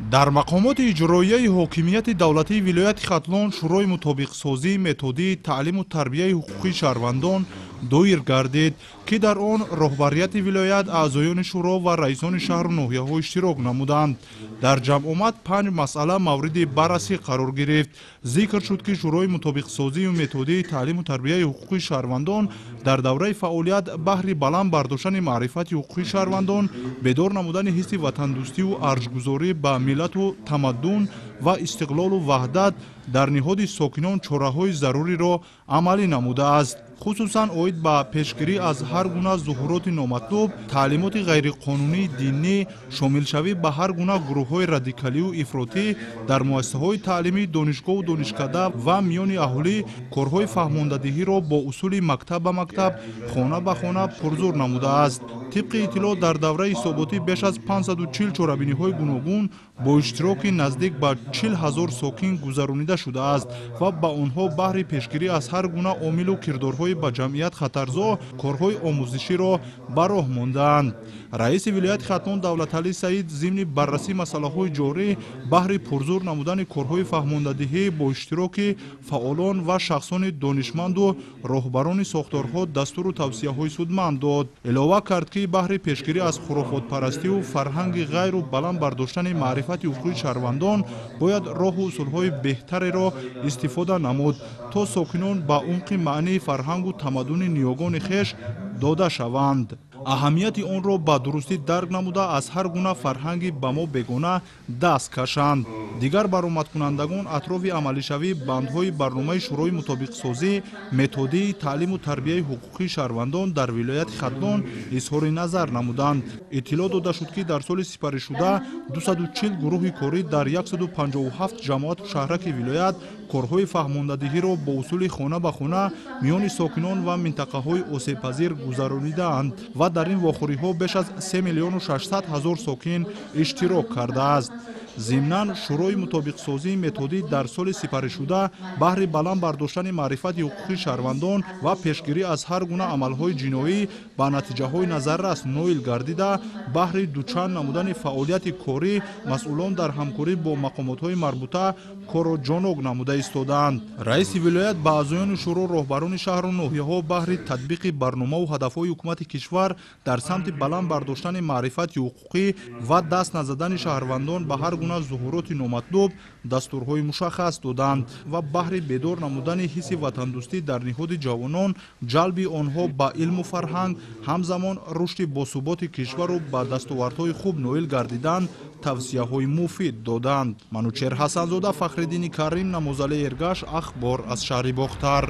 Дар мақомоти иҷроияи ҳокимияти давлатии вилояти Хатлон Шӯрои мутобиқсозии методии таълиму тарбияи ҳуқуқии шаҳрвандон доир гардид, ки дар он роҳбарияти вилоят, аъзоёни шӯро ва раисони шаҳру ноҳияҳо иштирок намуданд. Дар ҷамъомад панҷ масъала мавриди баррасӣ қарор гирифт. Зикр шуд, ки Шӯрои мутобиқсозию методии таълиму тарбияи ҳуқуқии шаҳрвандон дар давраи фаъолият баҳри баланд бардоштани маърифати ҳуқуқии шаҳрвандон, бедор намудани ҳисси ватандӯстиву арҷгузорӣ ба миллату тамаддун ва истиқлолу ваҳдат дар ниҳоди сокинон чораҳои заруриро амалӣ намудааст. Хусусан оид ба пешгирӣ аз ҳар гуна зуҳуроти номатлуб, таълимоти ғайриқонунии динӣ, шомилшавӣ ба ҳар гуна гурӯҳҳои радикалию ифротӣ дар муассисаҳои таълимӣ, донишгоҳу донишкада ва миёни аҳолӣ корҳои фаҳмондадиҳиро бо усули мактаб ба мактаб, хона ба хона пурзур намудааст. Тибқи иттилоъ, дар давраи ҳисоботӣ беш аз 540 чорабиниҳои гуногун бо иштироки наздик ба 40 ҳазор сокин гузаронида шудааст ва ба онҳо баҳри пешгирӣ аз ҳар гуна омилу кирдорҳои ба ҷамъият хатарзо корҳои омӯзиширо ба роҳ мондаанд. Раиси вилояти Хатлон Давлаталӣ Саид зимни баррасии масъалаҳои ҷорӣ баҳри пурзур намудани корҳои фаҳмондадиҳӣ бо иштироки фаъолон ва шахсони донишманду роҳбарони сохторҳо дастуру тавсияҳои судманд дод. Илова кард, ки баҳри пешгирӣ аз хурофотпарастиву фарҳанги ғайру баланд бардоштани маърифати ҳуқуқии шаҳрвандон бояд роҳу усулҳои беҳтареро истифода намуд, то сокинон ба умқи маънии фарҳангу тамаддуни ниёгони хеш дода шаванд. Аҳамияти онро ба дурустӣ дарк намуда, аз ҳар гуна фарҳанги ба мо бегона даст кашанд. Дигар баромадкунандагон атрофи амалишавии бандҳои барномаи Шӯрои мутобиқсозӣ методии таълиму тарбияи ҳуқуқии шаҳрвандон дар вилояти Хатлон изҳори назар намуданд. Иттилоъ дода шуд, ки дар соли сипаришуда 240 гурӯҳи корӣ дар 157 ҷамоату шаҳраки вилоят корҳои фаҳмондадиҳиро бо усули хона ба хона миёни сокинон ва минтақаҳои осебпазир гузаронидаанд ва дар ин вохӯриҳо беш аз 3 миллиону 600 ҳазор сокин иштирок кардааст. Зимнан, Шӯрои мутобиқсозии методӣ дар соли сипаришуда баҳри баланд бардоштани маърифати ҳуқуқии шаҳрвандон ва пешгирӣ аз ҳар гуна амалҳои ҷиноӣ ба натиҷаҳои назаррас ноил гардида, баҳри дучанд намудани фаъолияти корӣ масъулон дар ҳамкорӣ бо мақомотҳои марбута корро ҷонок намуда истодаанд. Раиси вилоят ба аъзоёни шӯро, роҳбарони шаҳру ноҳияҳо баҳри татбиқи барномаву ҳадафҳои ҳукумати кишвар дар самти баланд бардоштани маърифати ҳуқуқӣ ва даст назадани шаҳрвандон ба ҳар гуна зуҳуроти номатлуб дастурҳои мушаххас доданд ва баҳри бедор намудани ҳисси ватандӯстӣ дар ниҳоди ҷавонон, ҷалби онҳо ба илму фарҳанг, ҳамзамон рушди босуботи кишвару ба дастовардҳои хуб ноил гардидан тавсияҳои муфид доданд. Манучер Ҳасанзода, Фахриддини Карим, Намозали Эргаш, Ахбор аз шаҳри Бохтар.